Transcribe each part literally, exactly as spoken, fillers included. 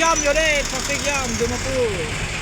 Jam jo dei, traffic jam, Dimapur.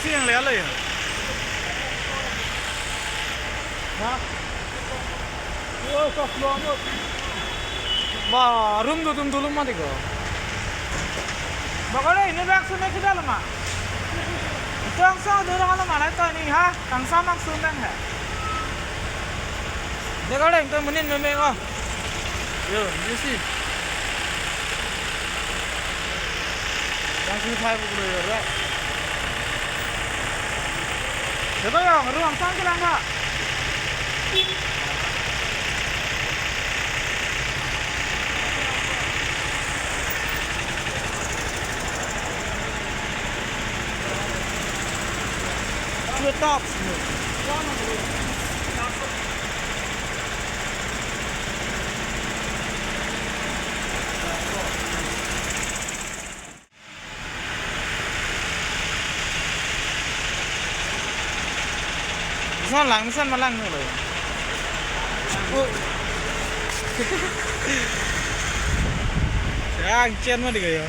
Sing le ale. Ha? Oh, so slow mo. Ba, room do tum dulum mati ko. Ba, kore ini bak sene kita lama. Itu ang sa dulu kalau mana itu ini, ha? Kang sa mak sundang, ha? Dekha deng, to munin memeng, oh. Yo, you see. Yang sini five puluh ya, bro. Dekha yang, ruang sang kelang, Pak. Dua tops. Son lang, son malang ni lo. Oh. Yang chen mati ko yo.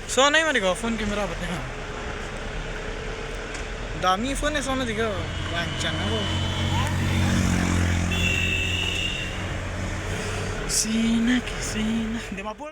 Son nai mati ko, phone camera patna. Dummy phone son mati ko, wangchang ako. Sina ke sina. Dimapur.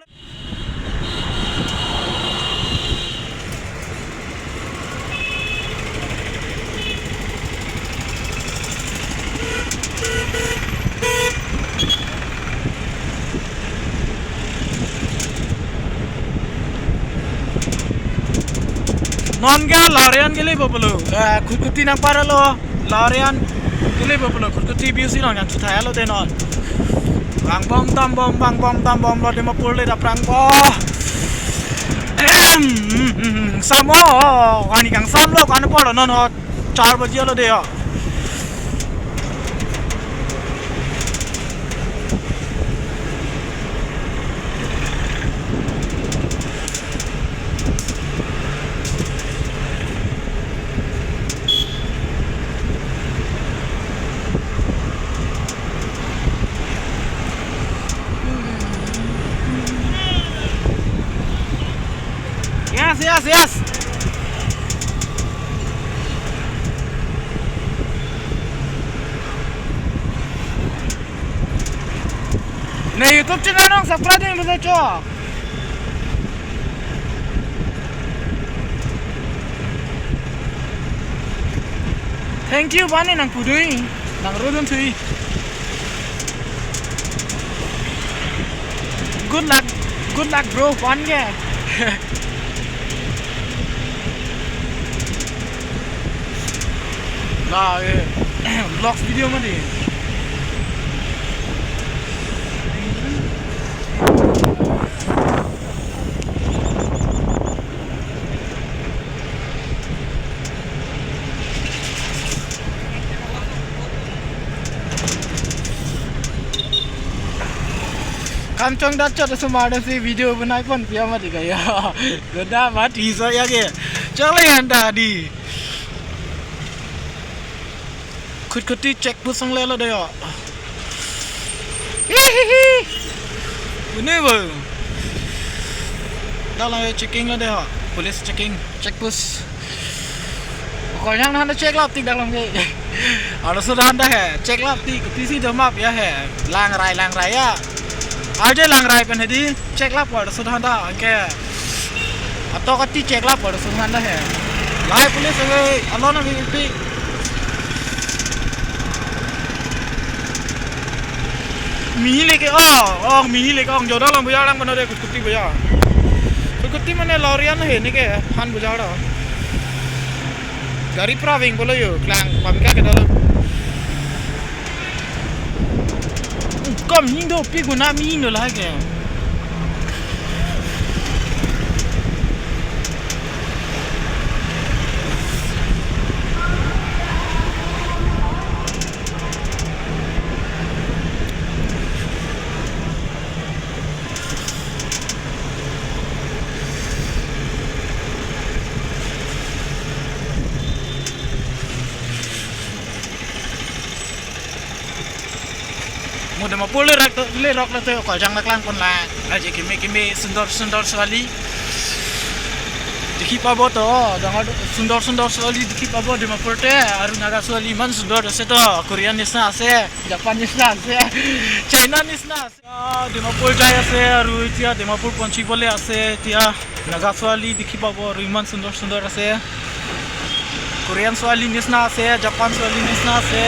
Non ke Lorient kele pulo. Eh, Khutkhuti nangpar lo. Lorient kele pulo. Khutkhuti B U C non kan chuthai lo de non. Bang bom tam bom, bang bom tam bom lo Dimapur le daprang bo. Samo, kani kangsam lo, kani polo non hot. Char baji lo de ya. Yes, yes, yes. Ne YouTube channel nang subscribe ding bisa cho. Thank you, bani nang pudui, nang rodun thui. Good luck, good luck, bro, pan ke. La, eh, vlogs video mati. Kam chongdat chot asomar si video banai pon piya mati kaya. Goda mati so ya ke. Chale anta di. Khutkhuti check post sang lelo de yo. Hihihi. Ini bo. Dalam checking lo de yo. Police checking, check post. Ko yang nang check lap tik dalam ke. Arloso than ta he, check lap tik, tisi do map ya he. Langrai, langrai ya. Arje langrai pen hedi, check lap arloso than ta ke. Ato kati check lap arloso than ta he. Lahai police ave, alon ave pi. Mihi leke, oh, oh, mihi leke, ong joda lang boya lang mano de Khutkhuti boya. Khutkhuti mane Lorient he ne ke, han boya da. Gari pra ving bolo yo, klang, pamika ke dalo. Kom hindo pi guna mihi no lake. Mo Dimapur le rak to, le rok le to, ko jang le klang pon la. Aje kimi kimi sundor sundor sali. Dikhi pabo to, dangor sundor sundor suali dikhi pabo Dimapur te, aru Naga suali iman sundor ase to, Korean nisna ase, Japan nisna ase, China nisna ase. Ah, Dimapur jai ase, aru etia Dimapur ponchi bole ase, etia Naga suali dikhi pabo, aru iman sundor sundor ase. Korean suali nisna ase, Japan suali nisna ase,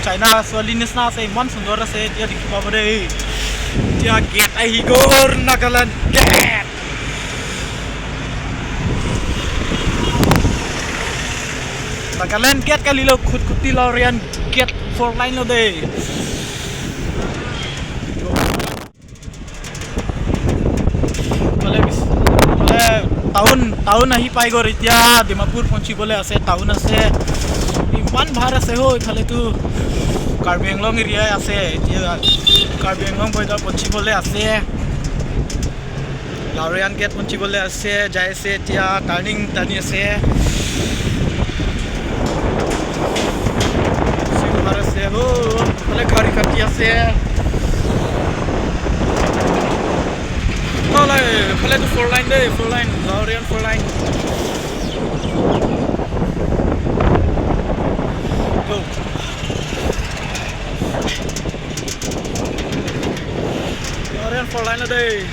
China suali nisna ase, iman sundor ase, etia dikhi pabo dei. Etia gate ahi gor, Nagaland gate. Nagaland gate kalilo, Khutkhuti Laurian gate four lane lo dei. Iphale bis-, iphale town, town ahi pai gor etia, Dimapur ponchi bole ase, town ase. Iman bhar ase ho, iphale tu Karbi Anglong area ase, etia Karbi Anglong border ponchi bole ase. Laurian gate ponchi bole ase, jai ase etia, turning tani ase. Bishi bhar ase ho, iphale gari khati ase. Iphale, iphale tu four lane dei, four lane, Laurian four lane. Yo. Laurian four lane lo dei.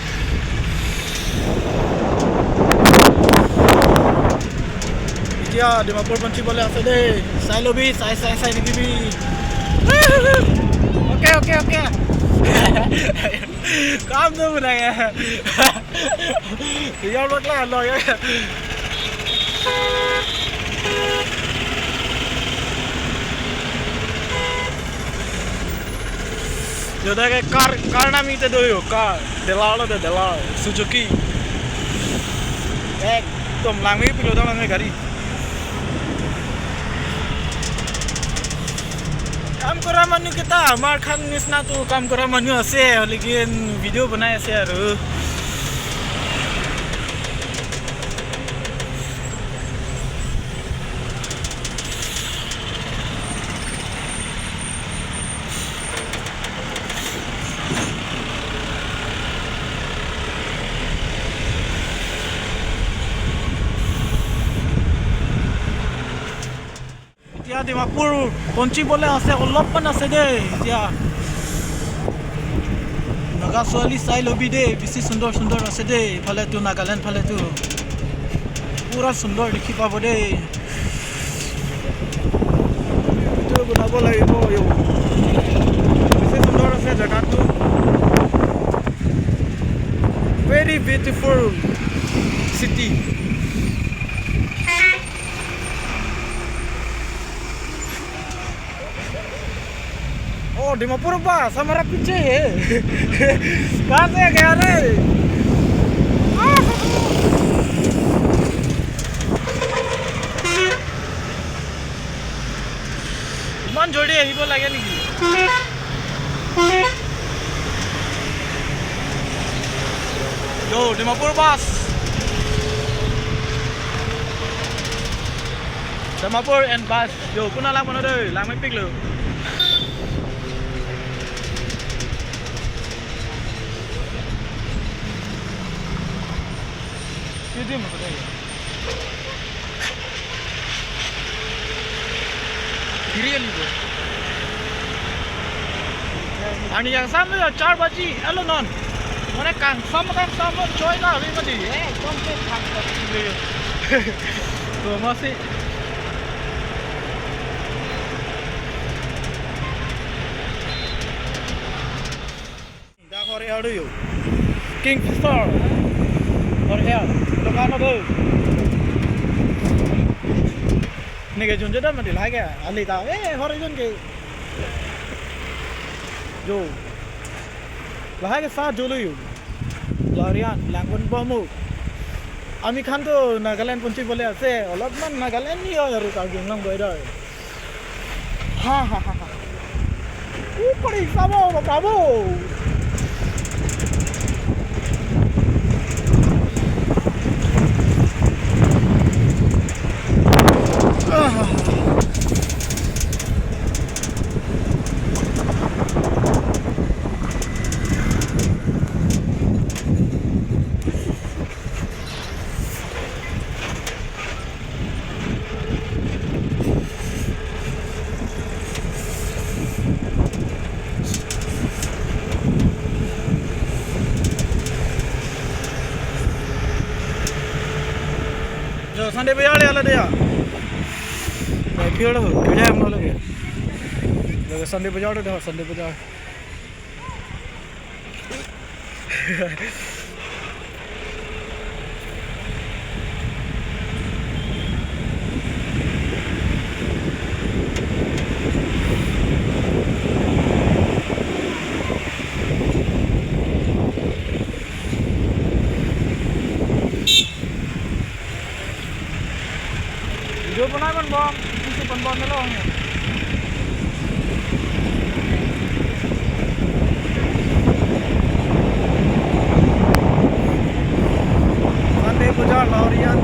Etia Dimapur ponchi bole ase dei. Sai lobi, sai, sai, sai dibi. Okay, okay, okay. Kam tu mulai ya. Yo, bakla lo ya. Yo, dak ke car, car nami te do yo, car. Delar lo dei, delar. Suzuki. Ekdom langmepiklo, dam langme gari. Kam kora manu kita, amar khan nisna tu kam kora manu ase, lekin video banai ase aru. Etia Dimapur ponchi bole ase, olopman ase dei. Etia Naga suali sai lobi dei, bishi sundor sundor ase dei. Iphale tu Nagaland phale tu pura sundor dikhi pabo dei. Video banabo lagibo yo. Bishi sundor ase jaga tu. Very beautiful city. Oh, Dimapur bus हमारा पीछे है। कहाँ से गया रे? ইমান জলদি আহিব লাগে নেকি? Yo, Dimapur bus. Dimapur and bus. Yo, kuna lang mano dei, langmepiklo. Ini dia mano dei. Kiri kali tu. Ani yang sama ya, char baji, alo non. Mane kangsam kangsam lo choi na, avi mati. Eh, kong ke khang khang. Tu masih. Dak Hot Air do yo. Kingfisher. Hot Air. Dokan do. Neke junjo da mati lagi. Ali ta. Eh, hot air ke. Jo. Lahai ke sa jolo yo. Laurian, langkon bomu. Ami khan to Nagaland ponchi bole ase. Olopman Nagaland ni yo yaru Karbi Anglong boy doi. Ha ha ha ha. Upari samo, bravo. Sunday Bazar le ala dia. Bai phir lo, kerja ham lo lagi. Lagi Sunday Bazar lo dia, Sunday Bazar. Video banai man bom, isi pon bom na long. Sunday Bazar Lawrian.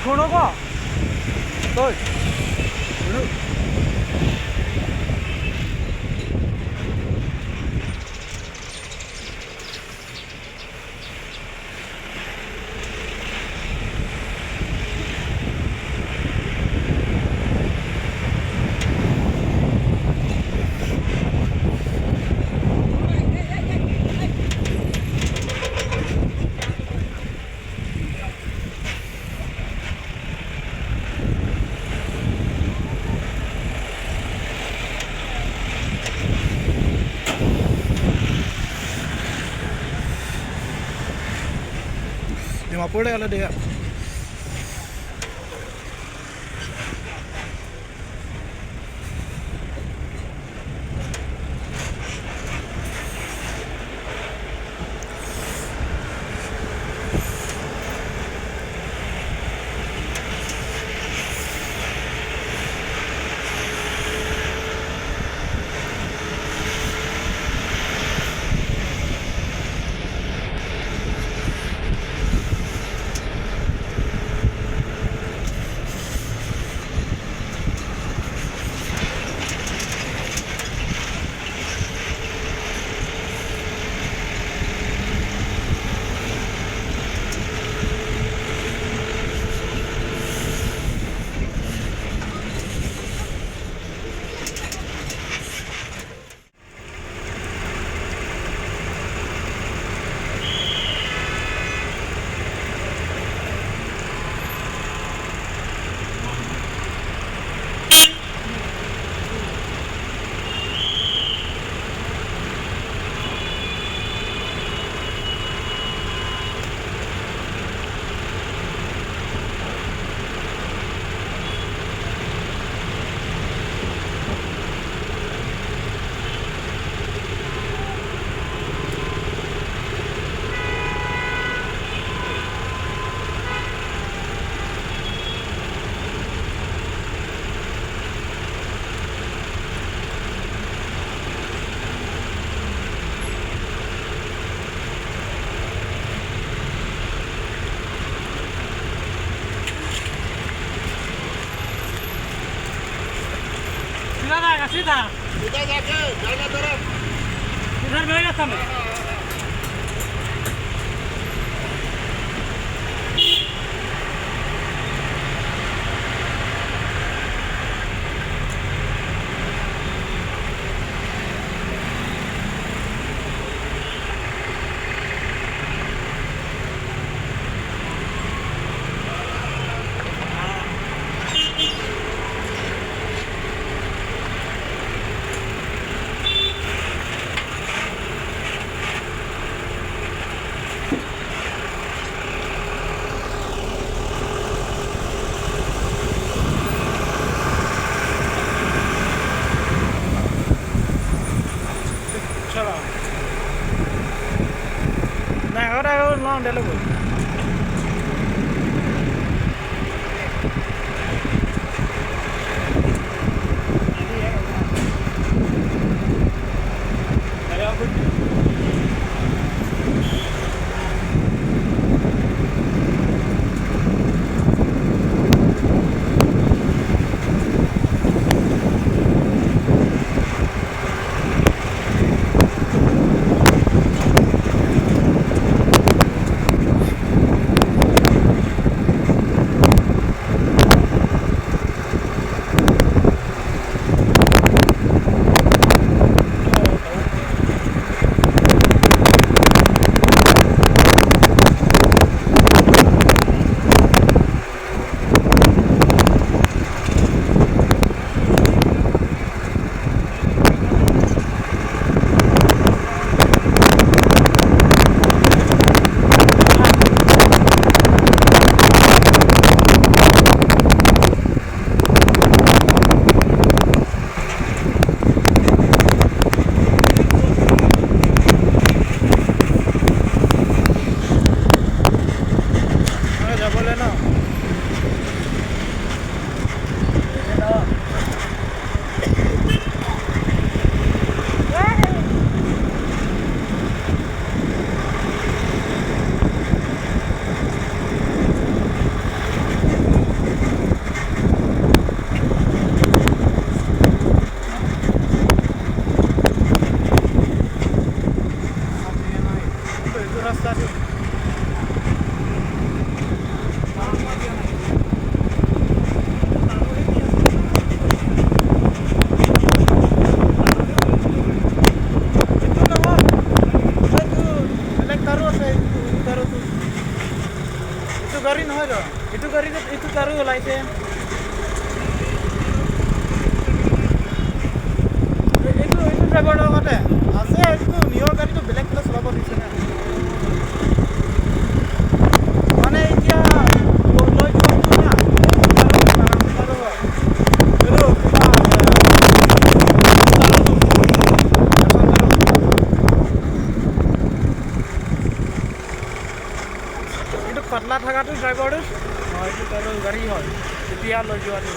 Kono ko? Toi. Dulu. Dimapur le ala dia. सीधा जाएगा, सीधा। सीधा जाके दाहिने तरफ। इधर में आ जाता मैं। যাবলৈ ন? এইটো নহয়, এইটো বেলেগ তাঁৰো আছে, এইটো, এইটো তাঁৰোটো। এইটো গাড়ী নহয় তো, এইটো গাড়ী, এইটো তাঁৰো ওলাইছে। এই-, এইটো, এইটো ড্ৰাইভাৰ লগতে আছে, এইটো নিজৰ গাড়ীটো বেলেগ ফালে চলাব দিছে না। মানে এতিয়া লৈ, লৈ যোৱাটো না, এইটো কিবা, এ, এইটো পাতলা থাকাটো ড্ৰাইভাৰটো? অ, এইটো তাঁৰৰ গাড়ী হয়। এতিয়া লৈ যোৱাটো।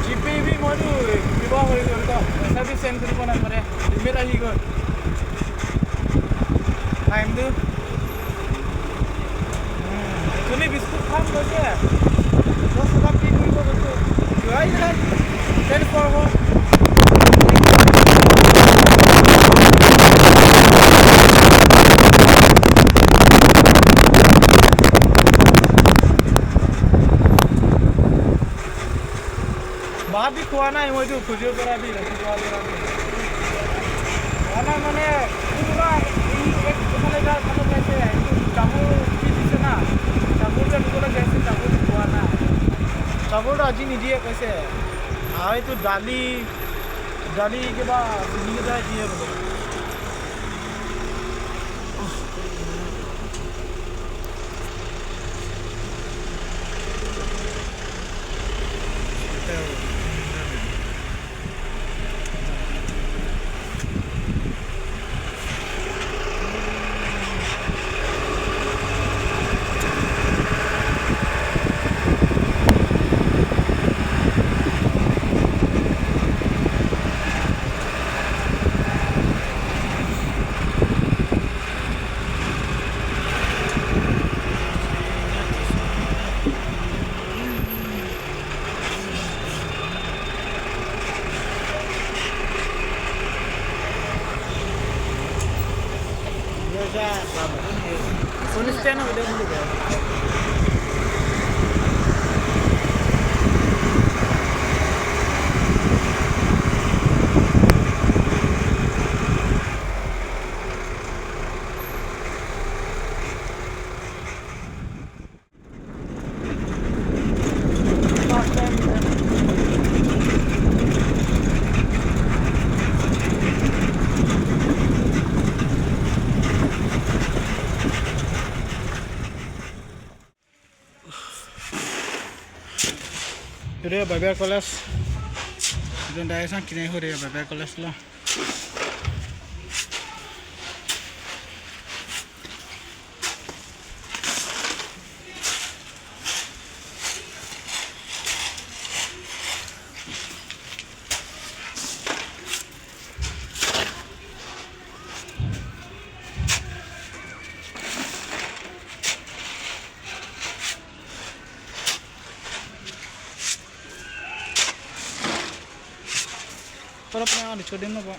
GPay bi মইতো কিবা হৈ গ'ল তো, পইচা দি চেণ্ড কৰিব নাপাৰে, লিমিট আহি গ'ল। টাইমটো। উম, তুমি বিস্কুট খাম কৈছে, দহ টকা পে' কৰিব কৈছে। যোৱাই নাই, চেণ্ড কৰিব। ভাত দি খোৱা নাই মইতো, খুজিব পৰা দি, ৰাতিপুৱা পৰা দি। খোৱা নাই মানে, পুৰা এই এক, এইফালে যা, তাতে যাইছে, এইটো চাউল কি দিছে না, চাউল যে আনিবলৈ যাইছে, চাউল খোৱা নাই। চাউলটো আজি নিদিয়ে কৈছে। আৰু এইটো দালি, দালি কিবা চিনি এটা দিয়ে বোলে। Phone stand hoide bulu ke. Hure Bible College. Hure dai sang kine hure Bible College lo. Kola pina ani chodim na ba.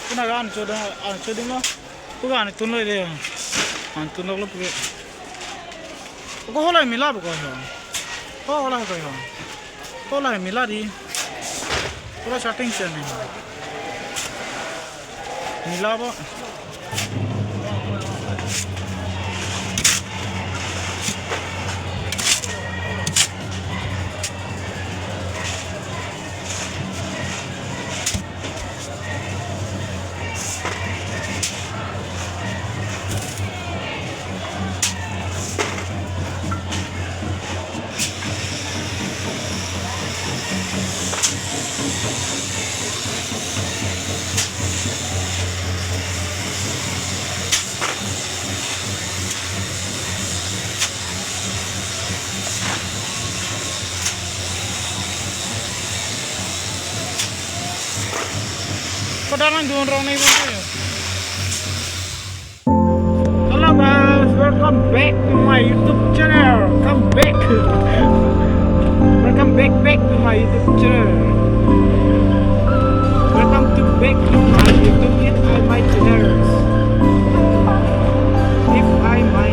Pina ga ani chodim, ani chodim lo. Puga ani tunlo de. Ani tunlo lo puga. Ko hola mila bu ko ho. Ko hola ko ho. Ko la mila di. Pura starting se ni. Mila bo. Kodalang dun rong ni bang. Hello guys, welcome back to my YouTube channel. Come back. Welcome back, back to my YouTube channel. Welcome to back to my YouTube, it I my channels. If I my